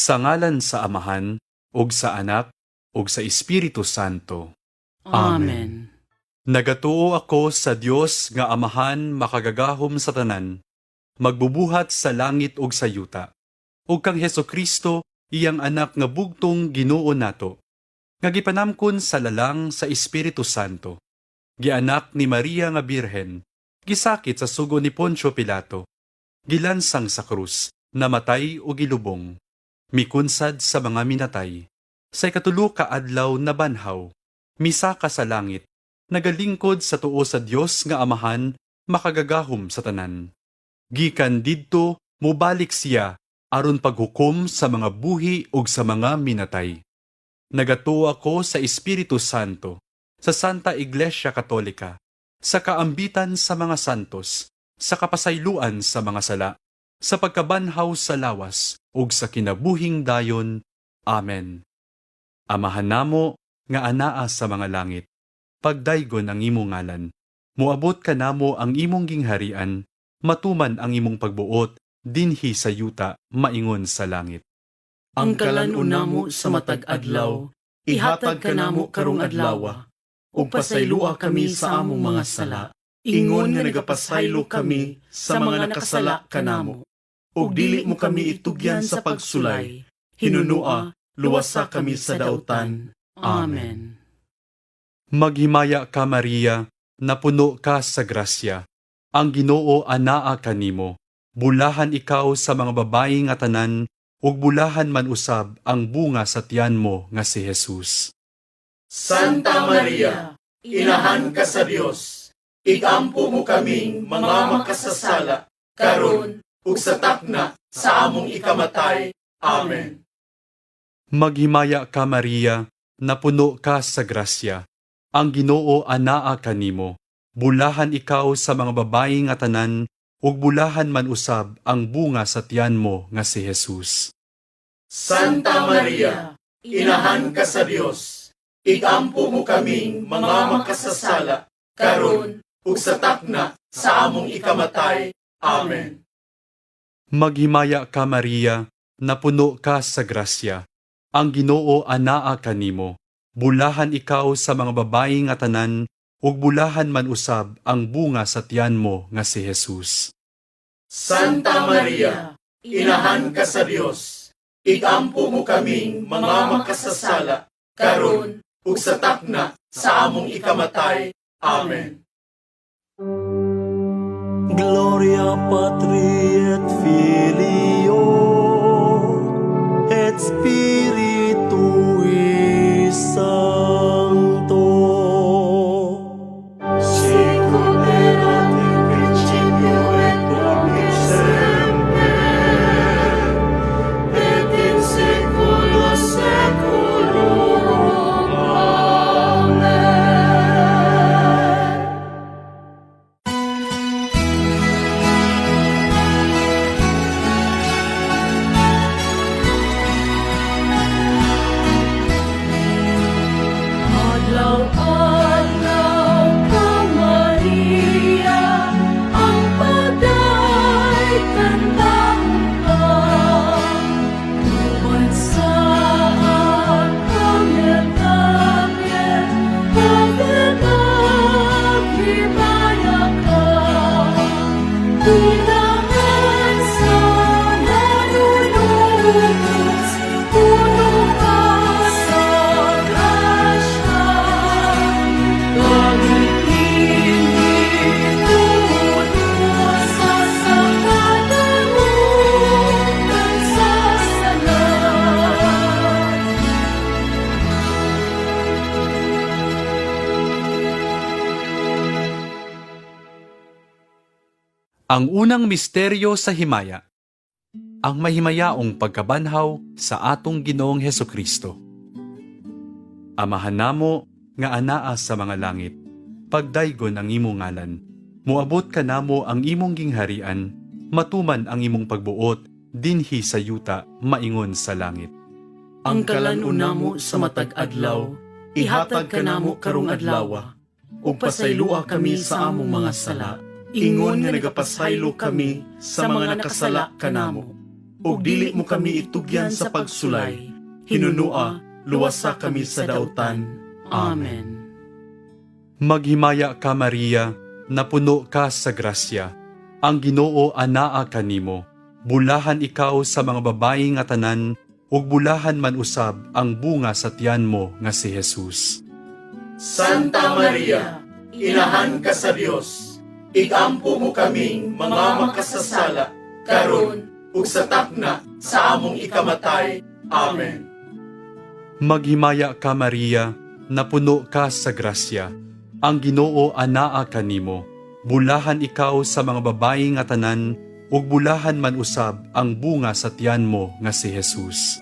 Sa ngalan sa Amahan, ug sa Anak, ug sa Espiritu Santo. Amen. Nagatuo ako sa Dios nga Amahan makagagahom sa tanan, magbubuhat sa langit ug sa yuta, ug kang Hesukristo, iyang Anak nga bugtong Ginoo nato, nga gipanamkon sa lalang sa Espiritu Santo, gianak ni Maria nga Birhen, gisakit sa sugo ni Poncio Pilato, gilansang sa krus, namatay ug gilubong, mikunsad sa mga minatay, sa ikatulo ka adlaw nabanhaw, misaka sa langit, nagalingkod sa tuo sa Dios nga Amahan makagagahom sa tanan. Gikan didto mobalik siya aron paghukom sa mga buhi ug sa mga minatay. Nagatuo ako sa Espiritu Santo, sa Santa Iglesia Katolika, sa kaambitan sa mga santos, sa kapasayloan sa mga sala, sa pagkabanhaw sa lawas ug sa kinabuhing dayon. Amen. Amahan namo nga anaa sa mga langit, pagdaygon ang imong ngalan. Moabot kanamo ang imong gingharian, matuman ang imong pagbuot dinhi sa yuta maingon sa langit. Ang kalan-on namo sa matag adlaw, ihatag kanamo karong adlawa, ug pasayloa kami sa among mga sala, ingon nga nagapasaylo kami sa mga nakasala kanamo. Ug dili mo kami itugyan sa pagsulay, hinunua, luwasa kami sa dautan. Amen. Maghimaya ka, Maria, napuno ka sa grasya. Ang Ginoo anaa kanimo. Bulahan ikaw sa mga babayi nga tanan, ug bulahan man usab ang bunga sa tiyan mo nga si Jesus. Santa Maria, Inahan ka sa Dios, igampo mo kaming mga makasasala, karon ug sa takna sa among ikamatay. Amen. Maghimaya ka, Maria, napuno ka sa grasya. Ang Ginoo anaa kanimo. Bulahan ikaw sa mga babayi nga tanan, ug bulahan man usab ang bunga sa tiyan mo nga si Jesus. Santa Maria, Inahan ka sa Dios, igampo mo kaming mga makasasala, karon ug sa takna sa among ikamatay. Amen. Maghimaya ka, Maria, napuno ka sa grasya. Ang Ginoo anaa kanimo. Bulahan ikaw sa mga babayi nga tanan, ug bulahan man usab ang bunga sa tiyan mo nga si Jesus. Santa Maria, Inahan ka sa Dios, igampo mo kaming mga makasasala, karon ug sa takna sa among ikamatay. Amen. Gloria Patri et Filio et Spiritui Sancto. Sicut erat in principio et nunc et semper et in saecula saeculorum. Amen. Adlaw-adlaw ka, Maria, ang paday kantahon ka. Uban sa Arkanghel Gabriel, Ave, maghimaya ka. Inahan sa manunubos, puno ka sa grasya. Gamitin sa sa kadamutan sa sala. Ang unang misteryo sa himaya, ang mahimayaong pagkabanhaw sa atong Ginoong Hesukristo. Amahan namo nga anaa sa mga langit, pagdaygon ang imong ngalan. Moabot kanamo ang imong gingharian, matuman ang imong pagbuot dinhi sa yuta maingon sa langit. Ang kalan-on namo sa matag adlaw, ihatag kanamo karong adlawa, ug pasayloa kami sa among mga sala, ingon nga nagapasaylo kami sa mga nakasala kanamo. Ug dili mo kami itugyan sa pagsulay. Hinunua, luwasa kami sa dautan. Amen. Maghimaya ka, Maria, napuno ka sa grasya. Ang Ginoo anaa kanimo. Bulahan ikaw sa mga babayi nga tanan, ug bulahan man usab ang bunga sa tiyan mo nga si Jesus. Santa Maria, inahan ka sa Dios. Igampo mo kaming mga makasasala karon ug sa takna sa among ikamatay. Amen. Maghimaya ka, Maria, napuno ka sa grasya. Ang Ginoo anaa kanimo. Bulahan ikaw sa mga babayi nga tanan, ug bulahan man usab ang bunga sa tiyan mo nga si Jesus.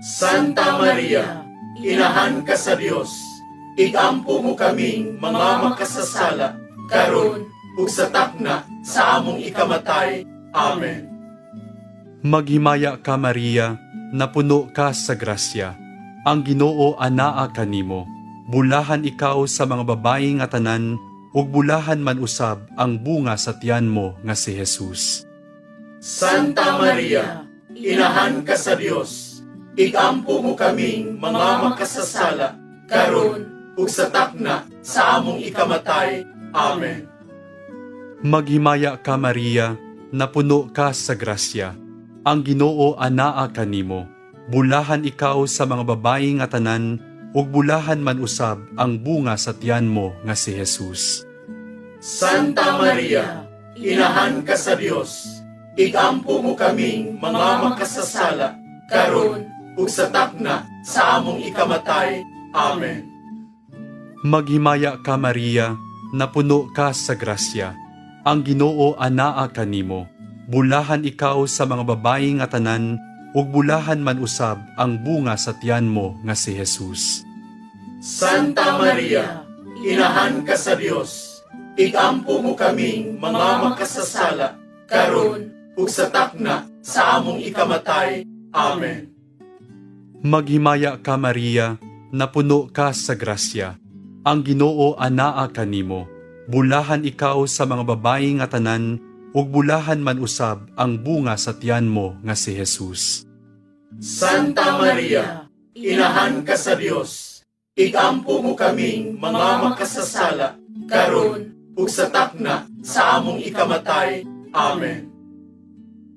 Santa Maria, inahan ka sa Dios. Igampo mo kaming mga makasasala karon ug sa takna sa among ikamatay. Amen. Maghimaya ka, Maria, napuno ka sa grasya. Ang Ginoo anaa kanimo. Bulahan ikaw sa mga babayi nga tanan, ug bulahan man usab ang bunga sa tiyan mo nga si Jesus. Santa Maria, inahan ka sa Dios. Igampo mo kaming mga makasasala karon ug sa takna sa among ikamatay. Amen. Maghimaya ka, Maria, napuno ka sa grasya. Ang Ginoo anaa kanimo. Bulahan ikaw sa mga babayi nga tanan, ug bulahan man usab ang bunga sa tiyan mo nga si Jesus. Santa Maria, inahan ka sa Dios. Igampo mo kaming mga makasasala karon ug sa takna sa among ikamatay. Amen. Maghimaya ka, Maria, napuno ka sa grasya. Ang Ginoo anaa kanimo. Bulahan ikaw sa mga babayi nga tanan, ug bulahan man usab ang bunga sa tiyan mo nga si Jesus. Santa Maria, inahan ka sa Dios. Igampo mo kaming mga makasasala karon ug sa takna sa among ikamatay. Amen. Maghimaya ka, Maria, napuno ka sa grasya. Ang Ginoo anaa kanimo. Bulahan ikaw sa mga babayi nga tanan, ug bulahan man usab ang bunga sa tiyan mo nga si Jesus. Santa Maria, inahan ka sa Dios. Igampo mo kaming mga makasasala karon ug sa takna sa among ikamatay. Amen.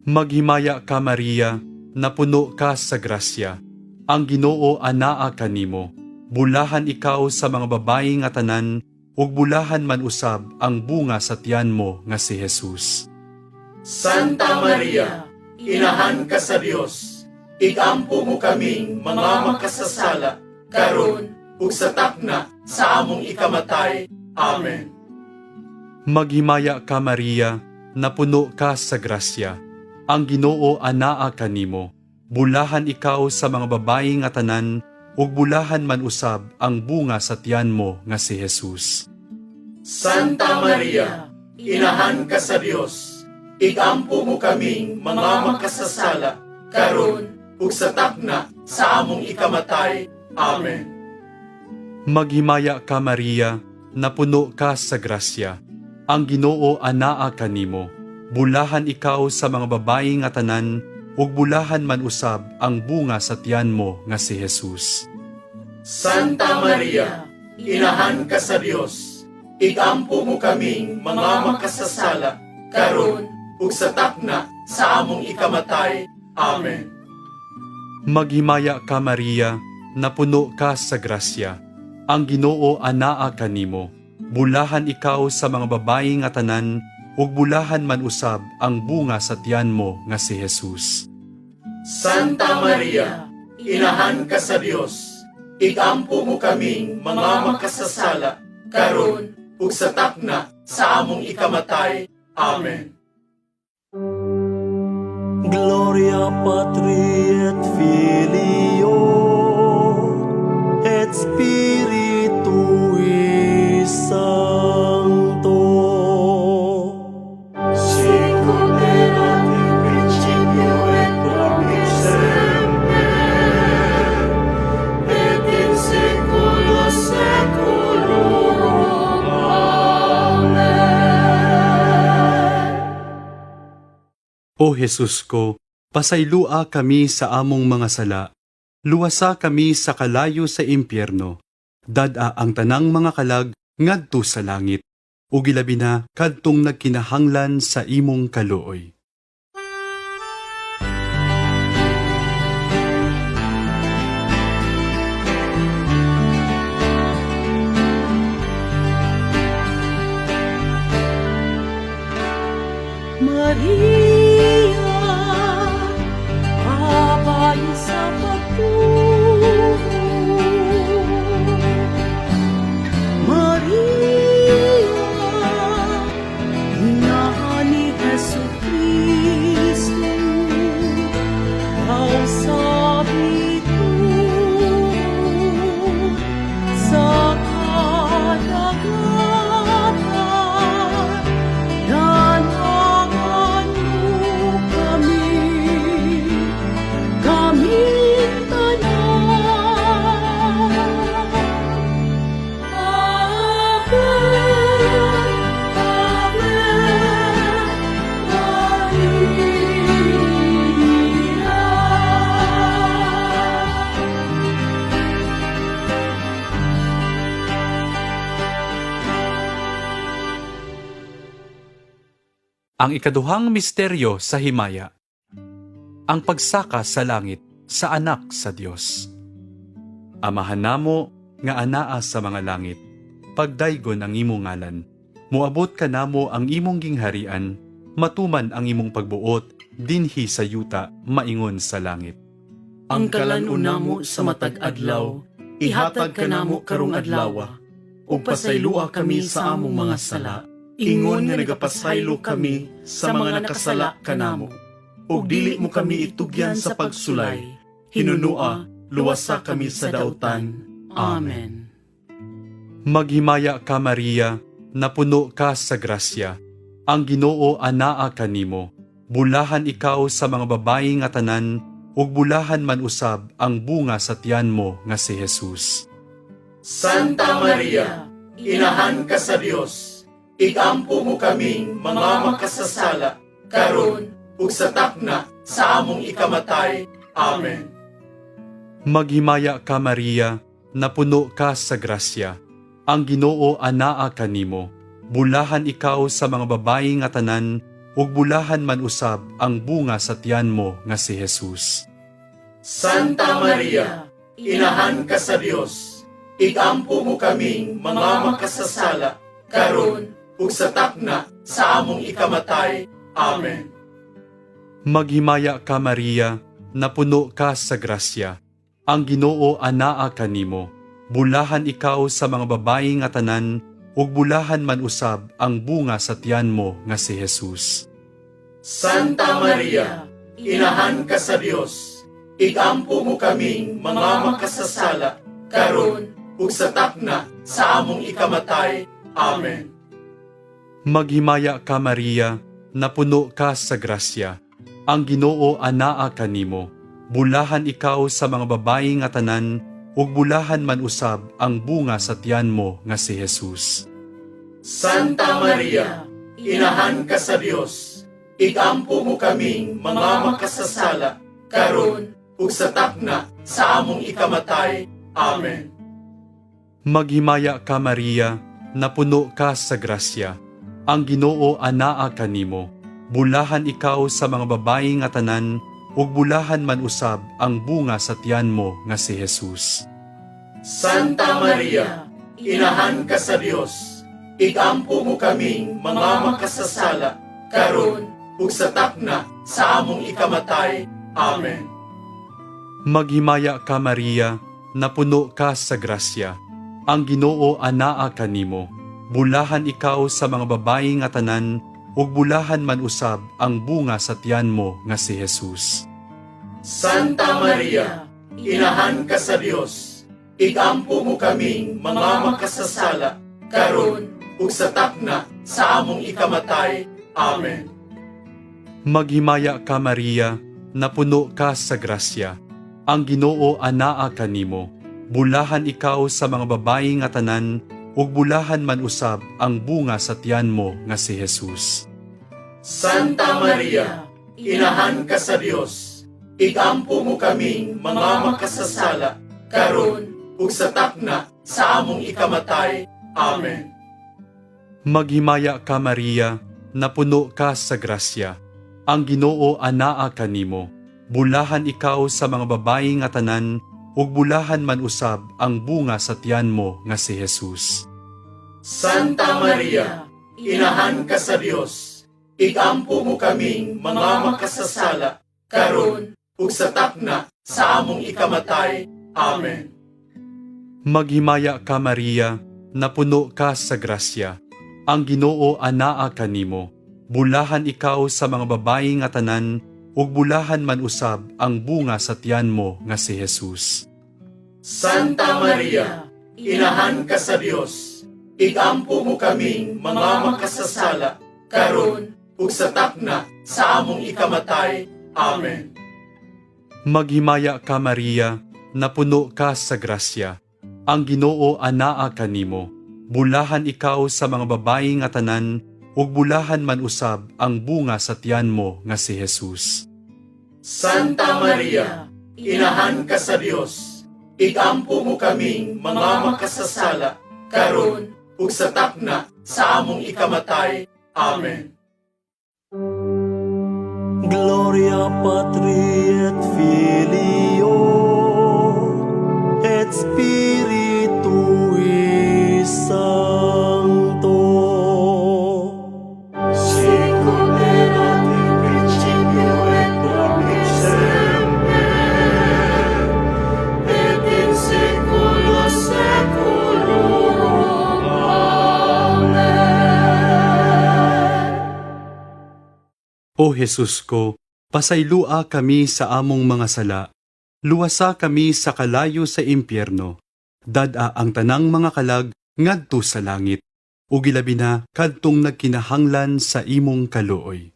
Maghimaya ka, Maria, napuno ka sa grasya. Ang Ginoo anaa kanimo. Bulahan ikaw sa mga babayi nga tanan, ug bulahan man usab ang bunga sa tiyan mo nga si Jesus. Santa Maria, inahan ka sa Dios. Igampo mo kaming mga makasasala karon ug sa takna sa among ikamatay. Amen. Maghimaya ka, Maria, napuno ka sa grasya. Ang Ginoo anaa kanimo. Bulahan ikaw sa mga babayi nga tanan, ug bulahan man usab ang bunga sa tiyan mo nga si Jesus. Santa Maria, inahan ka sa Dios. Igampo mo kaming mga makasasala karon ug sa takna sa among ikamatay. Amen. Maghimaya ka, Maria, napuno ka sa grasya. Ang Ginoo anaa kanimo. Bulahan ikaw sa mga babayi nga tanan, ug bulahan man usab ang bunga sa tiyan mo nga si Jesus. Santa Maria, inahan ka sa Dios. Igampo mo kaming mga makasasala karon ug sa takna sa among ikamatay. Amen. Maghimaya ka, Maria, napuno ka sa grasya. Ang Ginoo anaa kanimo. Bulahan ikaw sa mga babayi nga tanan, ug bulahan man usab ang bunga sa tiyan mo nga si Jesus. Santa Maria, inahan ka sa Dios. Igampo mo kaming mga makasasala karon ug sa takna sa among ikamatay. Amen. Gloria Patri et Filio et Spiritui Sancto. Sicut erat in principio et nunc et semper, et in saeculo saeculorum. Amen. O Jesus ko, Pasaylua kami sa among mga sala. Luwasa kami sa kalayo sa impyerno. Dad-a ang tanang mga kalag ngadto sa langit. Ug ilabi na kadtong nagkinahanglan sa imong kaluoy. Maria, babae sa pagtuo. Maria, ina ni Jesu Kristo, ikaw sa bituon, sa kadagatan, Danangan mo kami, kaming tanan. Ave, Ave, Maria. Ang ikaduhang misteryo sa himaya. Ang pagsaka sa langit sa anak sa Dios. Amahan namo nga anaa sa mga langit. Pagdaygon ang imong ngalan. Moabot kanamo ang imong gingharian, matuman ang imong pagbuot dinhi sa yuta maingon sa langit. Ang kalan-on namo sa matag adlaw, ihatag kanamo karong adlawa, ug pasaylua kami sa among mga sala, ingon nga nagapasaylo kami sa mga nakasala kanamo. Ug dili mo kami itugyan sa pagsulay, hinunua, luwasa kami sa dautan. Amen. Maghimaya ka Maria, napuno ka sa grasya. Ang Ginoo anaa kanimo. Bulahan ikaw sa mga babayi nga tanan, ug bulahan man usab ang bunga sa tiyan mo nga si Jesus. Santa Maria, inahan ka sa Dios, igampo mo kaming mga makasasala, karon ug sa takna sa among ikamatay. Amen. Maghimaya ka Maria, napuno ka sa grasya. Ang Ginoo anaa kanimo. Bulahan ikaw sa mga babayi nga tanan, ug bulahan man usab ang bunga sa tiyan mo nga si Jesus. Santa Maria, inahan ka sa Dios, igampo mo kaming mga makasasala, karon ug sa takna sa among ikamatay. Amen. Maghimaya ka Maria, napuno ka sa grasya. Ang Ginoo anaa kanimo. Bulahan ikaw sa mga babayi nga tanan, ug bulahan man usab ang bunga sa tiyan mo nga si Jesus. Santa Maria, inahan ka sa Dios, igampo mo kaming mga makasasala, karon ug sa takna sa among ikamatay. Amen. Maghimaya ka Maria, napuno ka sa grasya. Ang Ginoo anaa kanimo. Bulahan ikaw sa mga babayi nga tanan, ug bulahan man usab ang bunga sa tiyan mo nga si Jesus. Santa Maria, inahan ka sa Dios, igampo mo kaming mga makasasala, karon ug sa takna sa among ikamatay. Amen. Maghimaya ka Maria, napuno ka sa grasya. Ang Ginoo anaa kanimo. Bulahan ikaw sa mga babayi nga tanan, ug bulahan man usab ang bunga sa tiyan mo nga si Jesus. Santa Maria, inahan ka sa Dios, igampo mo kaming mga makasasala, karon ug sa takna sa among ikamatay. Amen. Maghimaya ka Maria, napuno ka sa grasya. Ang Ginoo anaa kanimo. Bulahan ikaw sa mga babayi nga tanan, ug bulahan man usab ang bunga sa tiyan mo nga si Jesus. Santa Maria, inahan ka sa Dios, igampo mo kaming mga makasasala, karon ug sa takna sa among ikamatay. Amen. Maghimaya ka Maria, napuno ka sa grasya. Ang Ginoo anaa kanimo. Bulahan ikaw sa mga babayi nga tanan, ug bulahan man usab ang bunga sa tiyan mo nga si Jesus. Santa Maria, Inahan ka sa Dios. Igampo mo kaming mga makasasala karon ug sa takna sa among ikamatay. Amen. Maghimaya ka, Maria, napuno ka sa grasya. Ang Ginoo anaa kanimo. Bulahan ikaw sa mga babayi nga tanan, ug bulahan man usab ang bunga sa tiyan mo nga si Jesus. Santa Maria, Inahan ka sa Dios. Igampo mo kaming mga makasasala karon ug sa takna sa among ikamatay. Amen. Maghimaya ka, Maria, napuno ka sa grasya. Ang Ginoo anaa kanimo. Bulahan ikaw sa mga babayi nga tanan, ug bulahan man usab ang bunga sa tiyan mo nga si Jesus. Santa Maria, Inahan ka sa Dios. Igampo mo kaming mga makasasala karon ug sa takna sa among ikamatay. Amen. Maghimaya ka, Maria, napuno ka sa grasya. Ang Ginoo anaa kanimo. Bulahan ikaw sa mga babayi nga tanan, ug bulahan man usab ang bunga sa tiyan mo nga si Jesus. Santa Maria, Inahan ka sa Dios. Igampo mo kaming mga makasasala karon ug sa takna sa among ikamatay. Amen. Gloria Patri et Filio et Spiritui Sancto. Sicut erat in principio et nunc et semper, et in saeculo saeculorum. Amen. O Jesus ko, pasaylua kami sa among mga sala. Luwasa kami sa kalayo sa impyerno. Dad-a ang tanang mga kalag ngadto sa langit. Ug ilabi na kadtong nagkinahanglan sa imong kaluoy.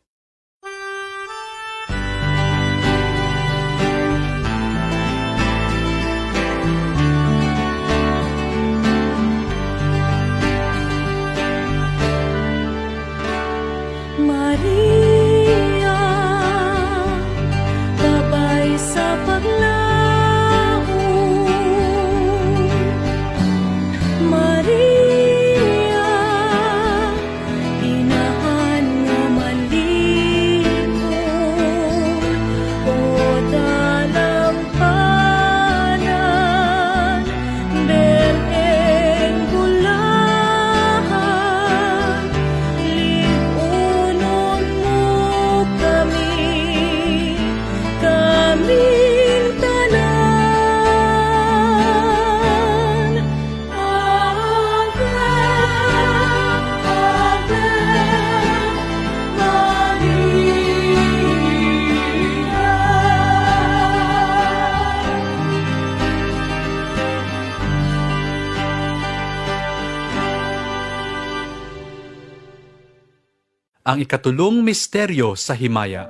Maria, babay sa paglaom. Maria, inahan nga malipong, o dalampanan, bereng bulahan, lipunon mo kami, kaming tanan. Ave, Ave, Maria. Ang ikatulong misteryo sa himaya.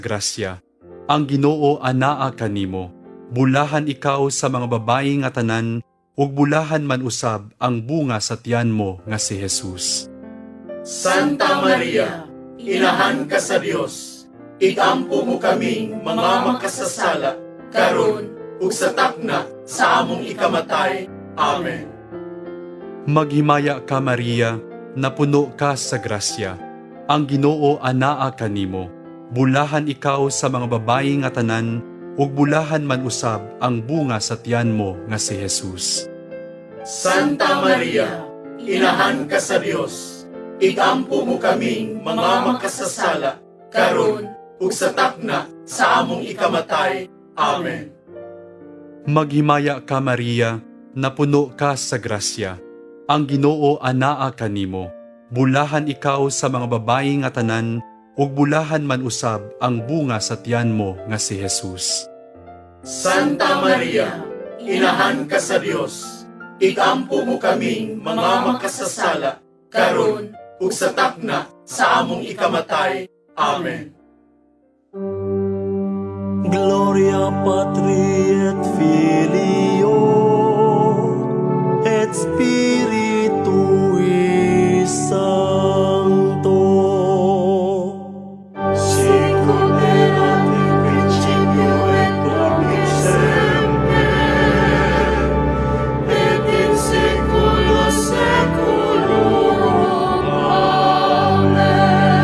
Grasya. Ang Ginoo anaa kanimo. Bulahan ikaw sa mga babayi nga tanan ug bulahan man usab ang bunga sa tiyan mo nga si Jesus. Santa Maria, Inahan ka sa Dios, igampo mo kaming mga makasasala, karon ug sa takna sa among ikamatay. Amen. Maghimaya ka Maria, napuno ka sa grasya. Ang Ginoo anaa kanimo. Bulahan ikaw sa mga babayi nga tanan ug bulahan man usab ang bunga sa tiyan mo nga si Jesus. Santa Maria, Inahan ka sa Dios, igampo mo kaming mga makasasala, karon ug sa takna sa among ikamatay. Amen. Maghimaya ka Maria, napuno ka sa grasya. Ang Ginoo anaa kanimo. Bulahan ikaw sa mga babayi nga tanan ug bulahan man usab ang bunga sa tiyan mo nga si Jesus. Santa Maria, Inahan ka sa Dios, igampo mo kaming mga makasasala, karon ug sa takna sa among ikamatay. Amen. Gloria Patri et Filio et Spiritui Sancto. Sicut erat in principio et nunc et semper, et in saeculo saeculorum. Amen.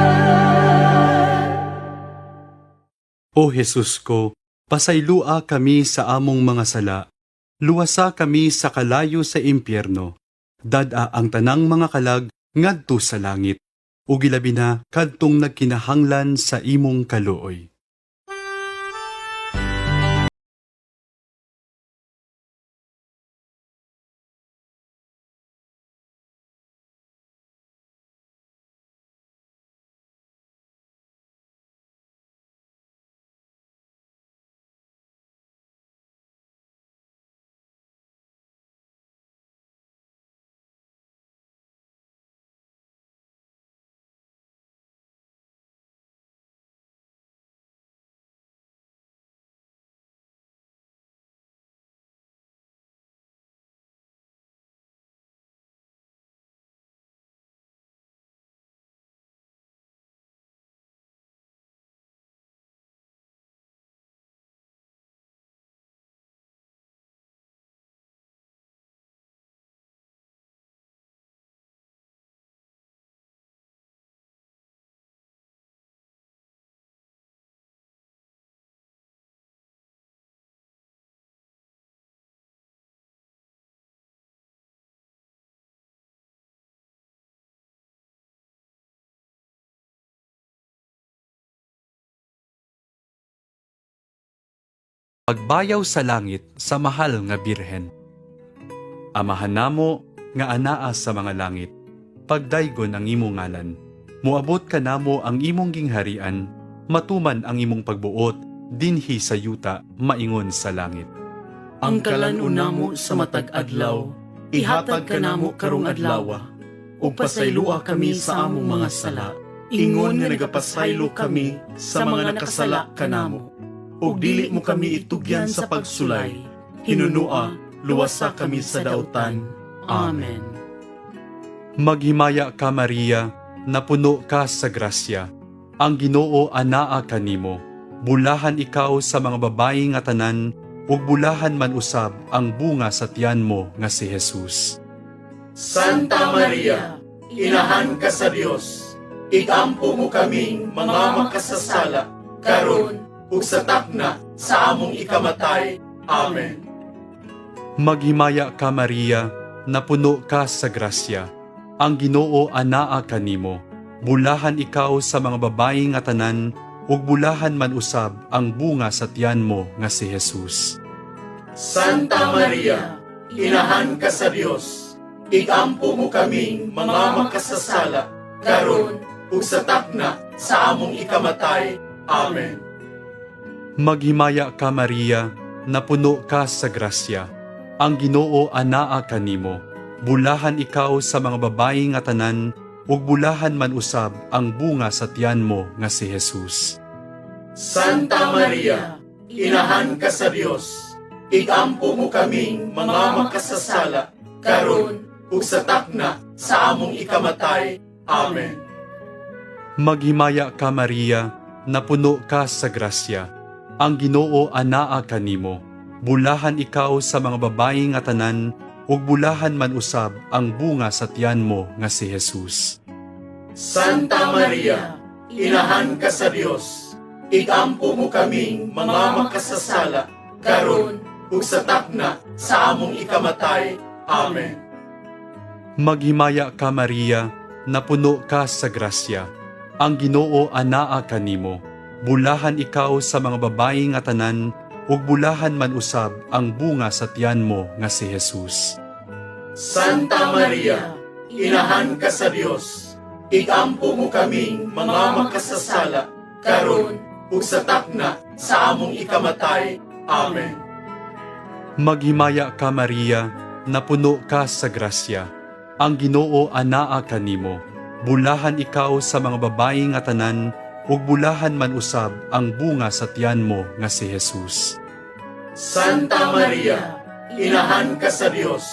O Jesus ko, pasaylua kami sa among mga sala. Luwasa kami sa kalayo sa impyerno. Dad-a ang tanang mga kalag ngadto sa langit. Ug ilabi na kadtong nagkinahanglan sa imong kaluoy. Pagbayaw sa langit sa mahal nga Birhen. Amahan namo nga anaa sa mga langit. Pagdaygon ang imong ngalan. Moabot kanamo ang imong gingharian, matuman ang imong pagbuot dinhi sa yuta maingon sa langit. Ang kalan-on namo sa matag adlaw, ihatag kanamo karong adlaw, ug pasaylua kami sa among mga sala, ingon nga nagapasaylo kami sa mga nakasala kanamo. Ug dili mo kami itugyan sa pagsulay, hinunua, luwasa kami sa dautan. Amen. Maghimaya ka Maria, napuno ka sa grasya. Ang Ginoo anaa kanimo. Bulahan ikaw sa mga babayi nga tanan, ug bulahan man usab ang bunga sa tiyan mo nga si Jesus. Santa Maria, Inahan ka sa Dios, igampo mo kaming mga makasasala, karon ug sa takna sa among ikamatay. Amen. Maghimaya ka Maria, napuno ka sa grasya. Ang Ginoo anaa kanimo. Bulahan ikaw sa mga babayi nga tanan, ug bulahan man usab ang bunga sa tiyan mo nga si Jesus. Santa Maria, Inahan ka sa Dios, igampo mo kaming mga makasasala, karon ug sa takna sa among ikamatay. Amen. Maghimaya ka Maria, napuno ka sa grasya. Ang Ginoo anaa kanimo. Bulahan ikaw sa mga babayi nga tanan, ug bulahan man usab ang bunga sa tiyan mo nga si Jesus. Santa Maria, Inahan ka sa Dios, igampo mo kaming mga makasasala, karon ug sa takna sa among ikamatay. Amen. Maghimaya ka Maria, napuno ka sa grasya. Ang Ginoo anaa kanimo. Bulahan ikaw sa mga babayi nga tanan, ug bulahan man usab ang bunga sa tiyan mo nga si Jesus. Santa Maria, Inahan ka sa Dios, igampo mo kaming mga makasasala, karon ug sa takna sa among ikamatay. Amen. Maghimaya ka Maria, napuno ka sa grasya. Ang Ginoo anaa kanimo. Bulahan ikaw sa mga babayi nga tanan, ug bulahan man usab ang bunga sa tiyan mo nga si Jesus. Santa Maria, Inahan ka sa Dios, igampo mo kaming mga makasasala, karon ug sa takna sa among ikamatay. Amen. Maghimaya ka Maria, napuno ka sa grasya. Ang Ginoo anaa kanimo. Bulahan ikaw sa mga babayi nga tanan, ug bulahan man usab ang bunga sa tiyan mo nga si Jesus. Santa Maria, Inahan ka sa Dios,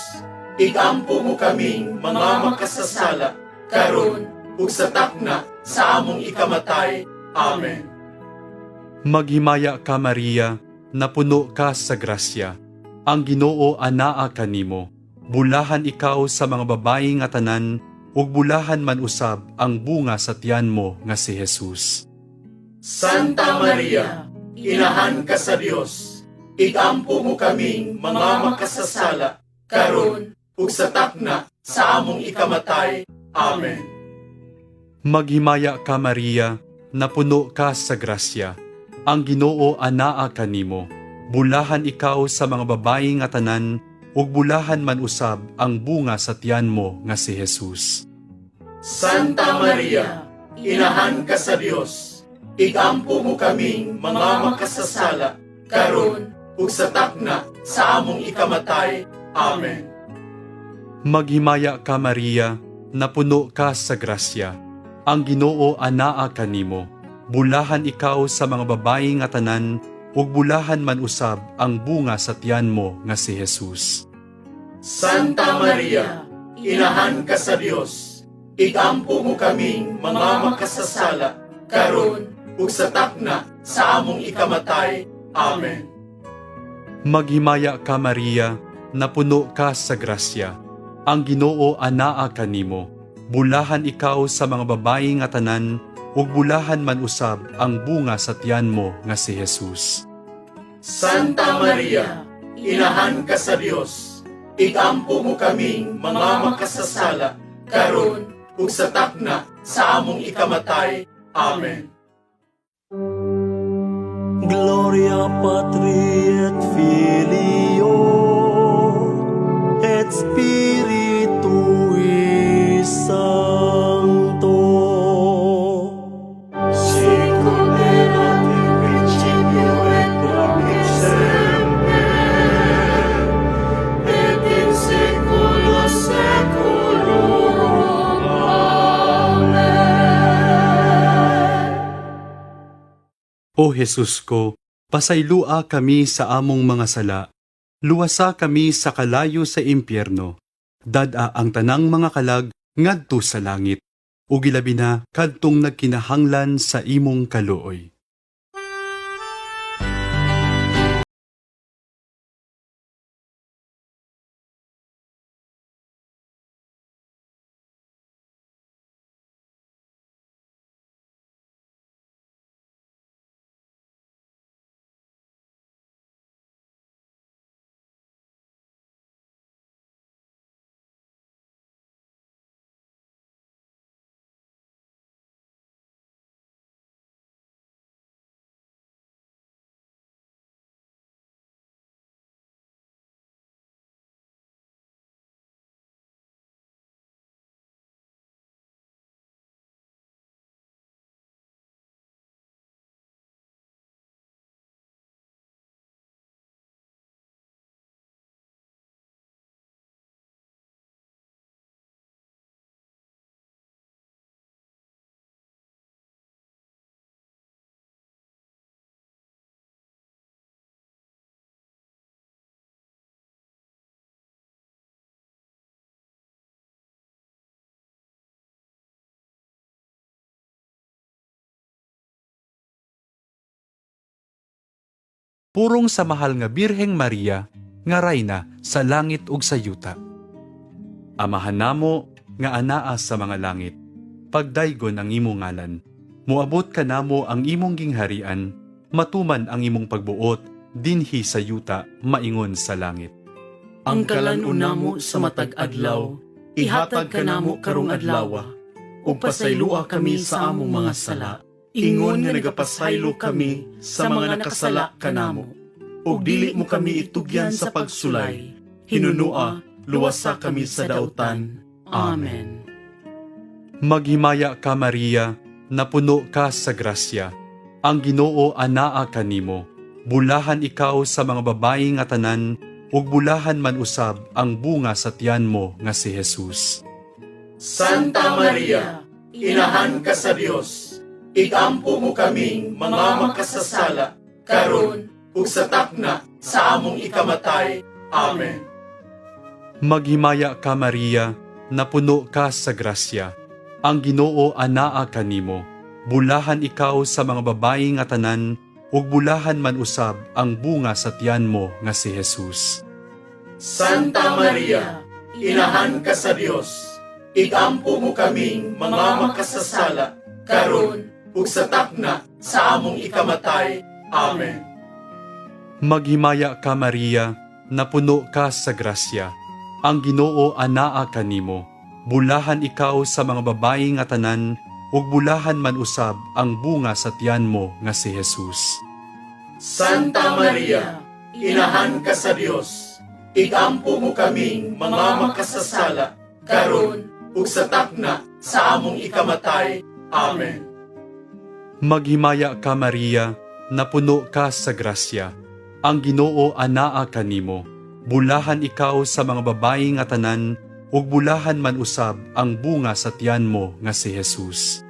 igampo mo kaming mga makasasala, karon ug sa takna sa among ikamatay. Amen. Maghimaya ka Maria, napuno ka sa grasya. Ang Ginoo anaa kanimo. Bulahan ikaw sa mga babayi nga tanan, ug bulahan man usab ang bunga sa tiyan mo nga si Jesus. Santa Maria, Inahan ka sa Dios, igampo mo kaming mga makasasala, karon ug sa takna sa among ikamatay. Amen. Maghimaya ka Maria, napuno ka sa grasya. Ang Ginoo anaa kanimo. Bulahan ikaw sa mga babayi nga tanan, ug bulahan man usab ang bunga sa tiyan mo nga si Jesus. Santa Maria, Inahan ka sa Dios, igampo mo kaming mga makasasala, karon ug sa takna sa among ikamatay. Amen. Maghimaya ka Maria, napuno ka sa grasya. Ang Ginoo anaa kanimo. Bulahan ikaw sa mga babayi nga tanan, ug bulahan man usab ang bunga sa tiyan mo nga si Jesus. Santa Maria, Inahan ka sa Dios, igampo mo kaming mga makasasala, karon ug sa takna sa among ikamatay. Amen. Maghimaya ka Maria, napuno ka sa grasya. Ang Ginoo anaa kanimo. Bulahan ikaw sa mga babayi nga tanan, ug bulahan man usab ang bunga sa tiyan mo nga si Jesus. Santa Maria, Inahan ka sa Dios, igampo mo kaming mga makasasala, karon ug sa takna sa among ikamatay. Amen. Gloria Patri et Filio et Spiritui Sancto. Sicut erat in principio et nunc et semper, et in saeculo saeculorum. Amen. O Jesus ko, pasaylua kami sa among mga sala. Luwasa kami sa kalayo sa impyerno. Dad-a ang tanang mga kalag ngadto sa langit. Ug ilabi na kadtong nagkinahanglan sa imong kaluoy. Purong sa mahal nga Birheng Maria, nga rayna sa langit ug sa yuta. Amahan namo nga anaa sa mga langit, pagdaygon ang imong ngalan. Moabot kanamo ang imong gingharian, matuman ang imong pagbuot dinhi sa yuta maingon sa langit. Ang kalan-on namo sa matag adlaw, ihatag kanamo karong adlaw, ug pasaylua kami sa among mga sala, ingon nga nagapasaylo kami sa mga nakasala kanamo. Ug dili mo kami itugyan sa pagsulay, hinunua, luwasa kami sa dautan. Amen. Maghimaya ka, Maria, napuno ka sa grasya. Ang Ginoo anaa kanimo. Bulahan ikaw sa mga babayi nga tanan, ug bulahan man usab ang bunga sa tiyan mo nga si Jesus. Santa Maria, Inahan ka sa Dios, igampo mo kaming mga makasasala, karon ug sa takna sa among ikamatay. Amen. Maghimaya ka, Maria, napuno ka sa grasya. Ang Ginoo anaa kanimo. Bulahan ikaw sa mga babayi nga tanan, ug bulahan man usab ang bunga sa tiyan mo nga si Jesus. Santa Maria, Inahan ka sa Dios, igampo mo kaming mga makasasala, karon ug sa takna sa among ikamatay. Amen. Maghimaya ka, Maria, napuno ka sa grasya. Ang Ginoo anaa kanimo. Bulahan ikaw sa mga babayi nga tanan, ug bulahan man usab ang bunga sa tiyan mo nga si Jesus. Santa Maria, Inahan ka sa Dios, igampo mo kaming mga makasasala, karon ug sa takna sa among ikamatay. Amen. Maghimaya ka, Maria, napuno ka sa grasya. Ang Ginoo anaa kanimo. Bulahan ikaw sa mga babayi nga tanan, ug bulahan man usab ang bunga sa tiyan mo nga si Jesus.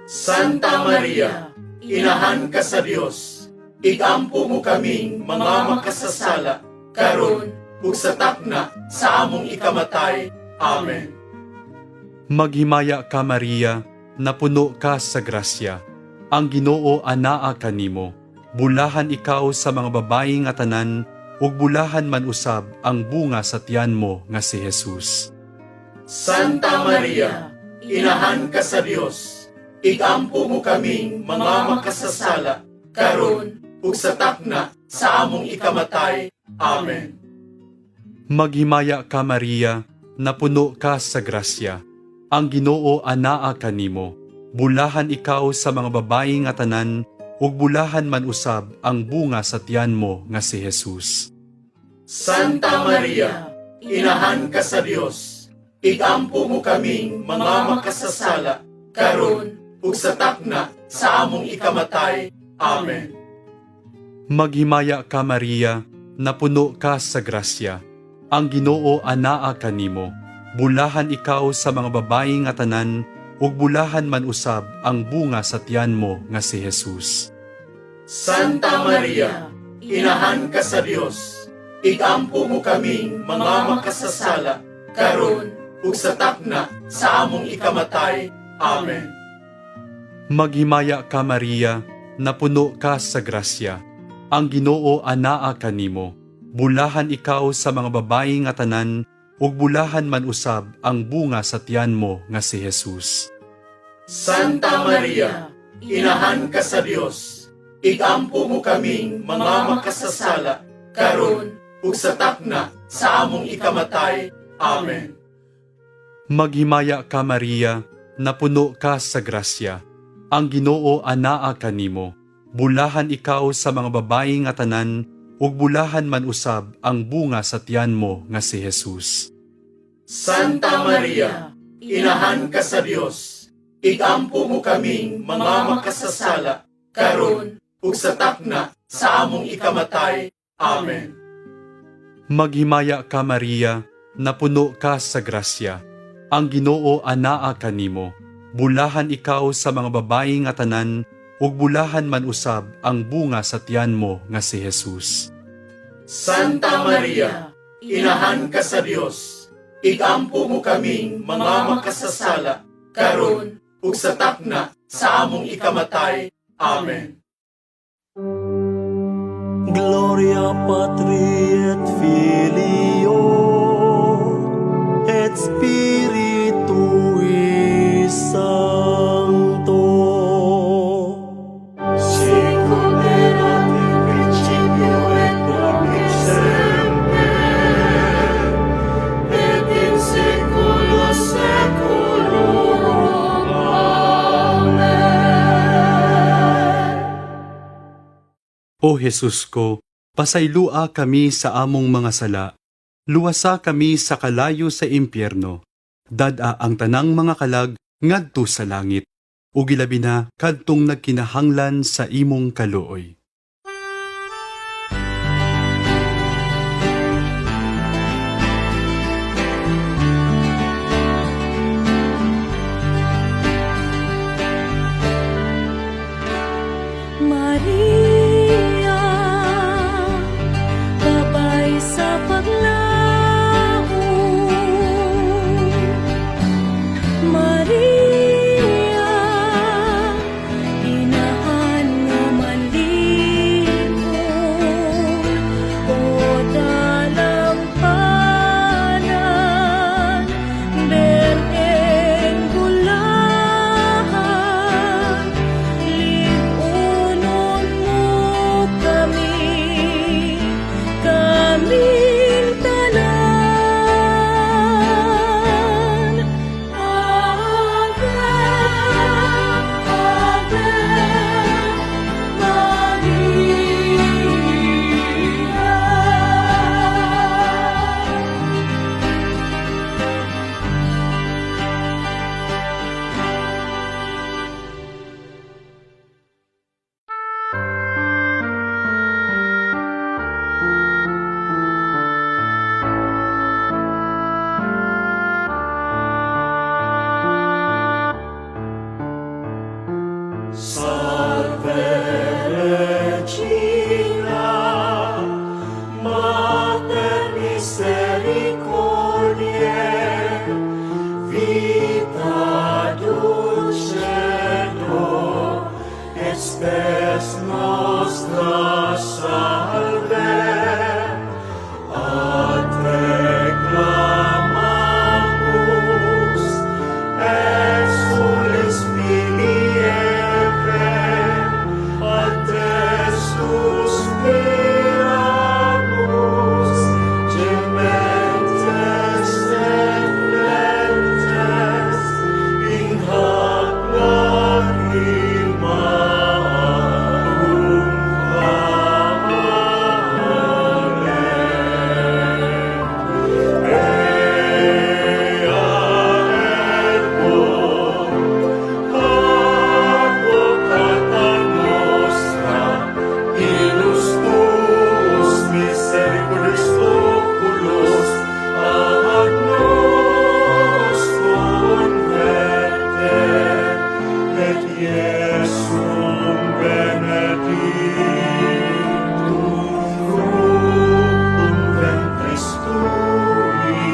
Santa Maria, Inahan ka sa Dios, igampo mo kaming mga makasasala, karon ug sa takna sa among ikamatay. Amen. Maghimaya ka, Maria, napuno ka sa grasya. Ang Ginoo anaa kanimo. Bulahan ikaw sa mga babayi nga tanan, ug bulahan man usab ang bunga sa tiyan mo nga si Jesus. Santa Maria, Inahan ka sa Dios, igampo mo kaming mga makasasala, karon ug sa takna sa among ikamatay. Amen. Maghimaya ka, Maria, napuno ka sa grasya. Ang Ginoo anaa kanimo. Bulahan ikaw sa mga babayi nga tanan, ug bulahan man usab ang bunga sa tiyan mo nga si Jesus. Santa Maria, Inahan ka sa Dios, igampo mo kaming mga makasasala, karon ug sa takna sa among ikamatay. Amen. Maghimaya ka, Maria, napuno ka sa grasya. Ang Ginoo anaa kanimo. Bulahan ikaw sa mga babayi nga tanan, ug bulahan man usab ang bunga sa tiyan mo nga si Jesus. Santa Maria, Inahan ka sa Dios, igampo mo kaming mga makasasala, karon ug sa takna sa among ikamatay. Amen. Maghimaya ka, Maria, napuno ka sa grasya. Ang Ginoo anaa kanimo. Bulahan ikaw sa mga babayi nga tanan, ug bulahan man usab ang bunga sa tiyan mo nga si Jesus. Santa Maria, Inahan ka sa Dios, igampo mo kaming mga makasasala, karon ug sa takna sa among ikamatay. Amen. Maghimaya ka, Maria, napuno ka sa grasya. Ang Ginoo anaa kanimo. Bulahan ikaw sa mga babayi nga tanan, ug bulahan man usab ang bunga sa tiyan mo nga si Jesus. Santa Maria, Inahan ka sa Dios, igampo mo kaming mga makasasala, karon ug sa takna sa among ikamatay. Amen. Maghimaya ka, Maria, napuno ka sa grasya. Ang Ginoo anaa kanimo. Bulahan ikaw sa mga babayi nga tanan, ug bulahan man usab ang bunga sa tiyan mo nga si Jesus. Santa Maria, Inahan ka sa Dios, igampo mo kaming mga makasasala, karon ug sa takna sa among ikamatay. Amen. Gloria Gloria Patri et Filio et Spiritui Sancto. Sicut erat in principio et nunc et semper, et in saecula saeculorum. Amen. O Jesus ko, pasaylua kami sa among mga sala. Luwasa kami sa kalayo sa impyerno. Dad-a ang tanang mga kalag ngadto sa langit. Ug ilabi na kadtong nagkinahanglan sa imong kaluoy. Maria, babay sa paglaom. Maria, inahan nga malipon, o dalampanan, berheng gulahan, Ligunon mo kami, kaming tanan. Ave, Ave Maria. Salve Regina, Mater misericordiae, vita dulcedo, et spes nostra salve. A te clamamus, exules filii Evae, a te suspiramus, gementes et flentes, in hac lacrimarum. Amen. Ea ergo, advocata nostra, ilus tuus misericordis oculos ad nos converte, et Iesum benedictum fructum ventris tui,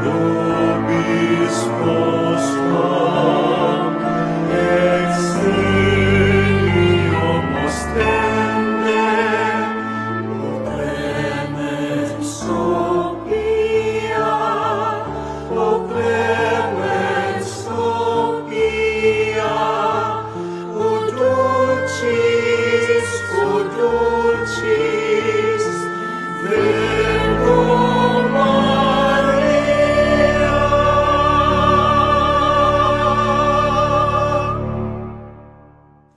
nobis postquam exilio ostende, o clemens o pia, o clemens o pia, o dulcis, Virgo Maria.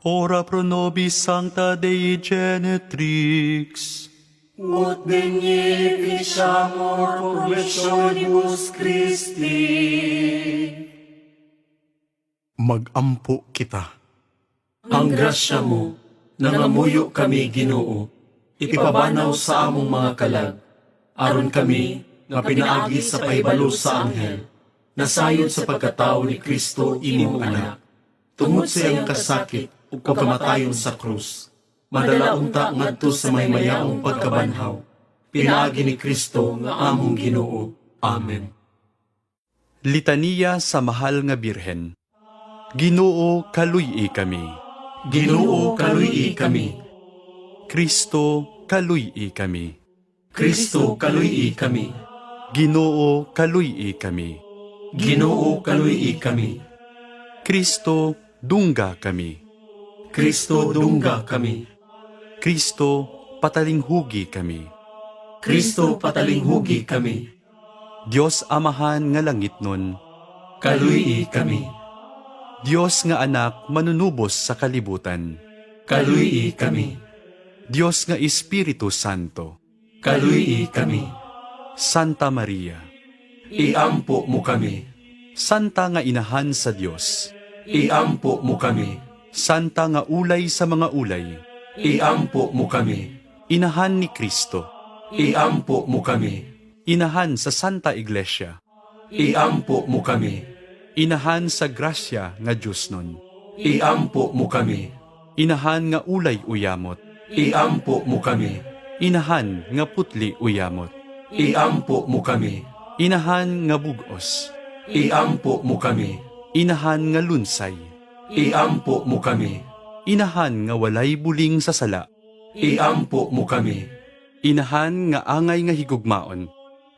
Ora pro nobis sancta Dei genetrix. Ut dignificamur promissionibus Christi. Magampo kita. Ang grasya mo, nangamuyo kami Ginoo, ipabanaw sa among mga kalag, aron kami nga pinaagi sa pahibalo sa anghel, nasayod sa pagkatao ni Kristo imong anak, tungod sa iyang kasakit ug kamatayon sa krus, madala unta ngadto sa mahimayaong pagkabanhaw, pinaagi ni Kristo nga among Ginoo. Amen. Litaniya sa Mahal nga Birhen. Ginoo, kaluy-i kami. Ginoo, kaluy-i kami. Kristo, kaluy-i kami. Kristo, kaluy-i kami. Ginoo, kaluy-i kami. Ginoo, kaluy-i kami. Kristo, dungga kami. Kristo, dungga kami. Kristo, patalinghugi kami. Kristo, patalinghugi kami. Dios Amahan nga langitnon, Kaluy-i kami. Dios nga anak manunubos sa kalibutan, Kaluy-i kami. Dios nga Espiritu Santo, Kaluy-i kami. Santa Maria, Iampo mo kami. Santa nga inahan sa Dios, Iampo mo kami. Santa nga ulay sa mga ulay, Iampo mo kami. Inahan ni Kristo, Iampo mo kami. Inahan sa Santa Iglesia, Iampo mo kami. Inahan sa grasya nga Dios nun, Iampo mo kami. Inahan nga ulay uyamot, Iampo mo kami. Inahan nga putli uyamot, Iampo mo kami. Inahan nga bugos, Iampo mo kami. Inahan nga lunsay, Iampo mo kami. Inahan nga walay buling sa sala, Iampo mo kami. Inahan nga angay nga higugmaon,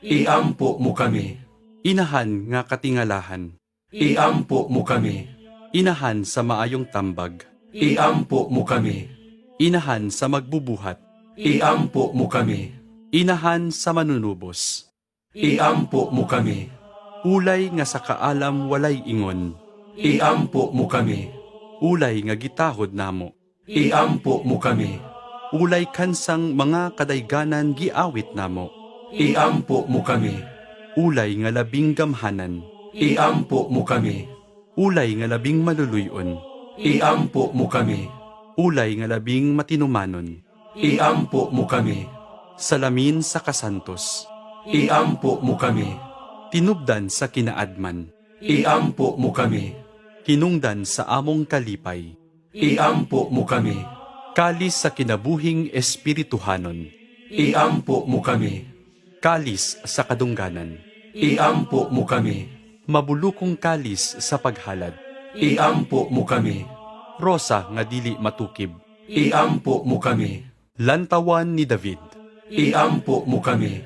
Iampo mo kami. Inahan nga katingalahan, Iampo mo kami. Inahan sa maayong tambag, Iampo mo kami. Inahan sa magbubuhat, Iampo mo kami. Inahan sa manunubos, Iampo mo kami. Ulay nga sa kaalam walay ingon, Iampo mo kami. Ulay nga gitahod namo, Iampo mo kami. Ulay kansang mga kadayganan giawit namo, Iampo mo kami. Ulay nga labing gamhanan, Iampo mo kami. Ulay nga labing maluluyon, Iampo mo kami. Ulay nga labing matinumanon, Iampo mo kami. Salamin sa kasantos, Iampo mo kami. Tinubdan sa kinaadman, Iampo mo kami. Hinungdan sa among kalipay, Iampo mo kami. Kalis sa kinabuhing espirituhanon, Iampo mo kami. Kalis sa kadungganan, Iampo mo kami. Mabulukong kalis sa paghalad, Iampo mo kami. Rosa nga dili matukib, Iampo mo kami. Lantawan ni David, Iampo mo kami.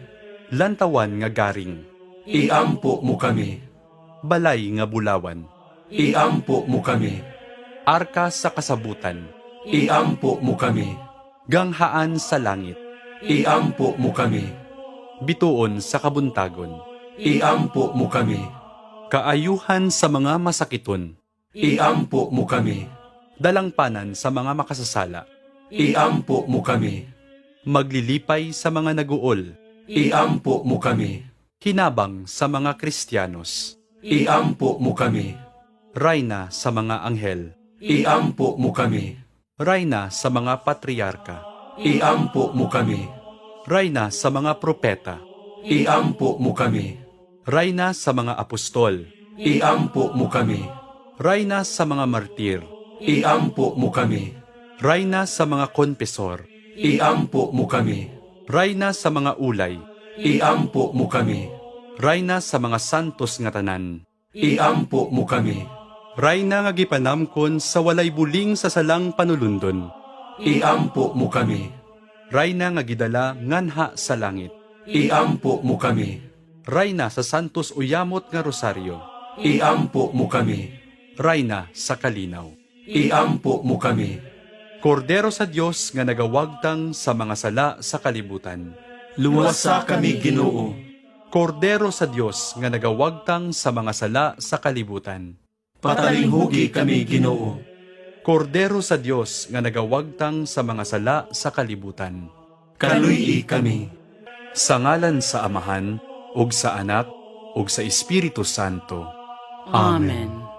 Lantawan nga garing, Iampo mo kami. Balay nga bulawan, Iampo mo kami. Arka sa kasabutan, Iampo mo kami. Ganghaan sa langit, Iampo mo kami. Bituon sa kabuntagon, Iampo mo kami. Kaayuhan sa mga masakiton, Iampo mo kami. Dalangpanan sa mga makasasala, Iampo mo kami. Maglilipay sa mga naguol, Iampo mo kami. Hinabang sa mga Kristiyanos, Iampo mo kami. Rayna sa mga anghel, Iampo mo kami. Rayna sa mga patriarka, Iampo mo kami. Rayna sa mga propeta, Iampo mo kami. Rayna sa mga apostol, Iampo mo kami. Rayna sa mga martir, Iampo mo kami. Rayna sa mga konfesor, Iampo mo kami. Rayna sa mga ulay, Iampo mo kami. Rayna sa mga santos nga tanan, Iampo mo kami. Rayna nga gipanamkon sa walay buling sa salang panulundon, Iampo mo kami. Rayna nga gidala nganha sa langit, Iampo mo kami. Rayna sa santos uyamot nga rosaryo, Iampo mo kami. Rayna sa kalinaw. Iampo mo kami. Kordero sa Dios nga nagawagtang sa mga sala sa kalibutan. Luwasa kami, Ginoo. Kordero sa Dios nga nagawagtang sa mga sala sa kalibutan. Patalinghugi kami, Ginoo. Kordero sa Dios nga nagawagtang sa mga sala sa kalibutan. Kaluy-i kami. Sa ngalan sa Amahan ug sa Anak ug sa Espiritu Santo. Amen.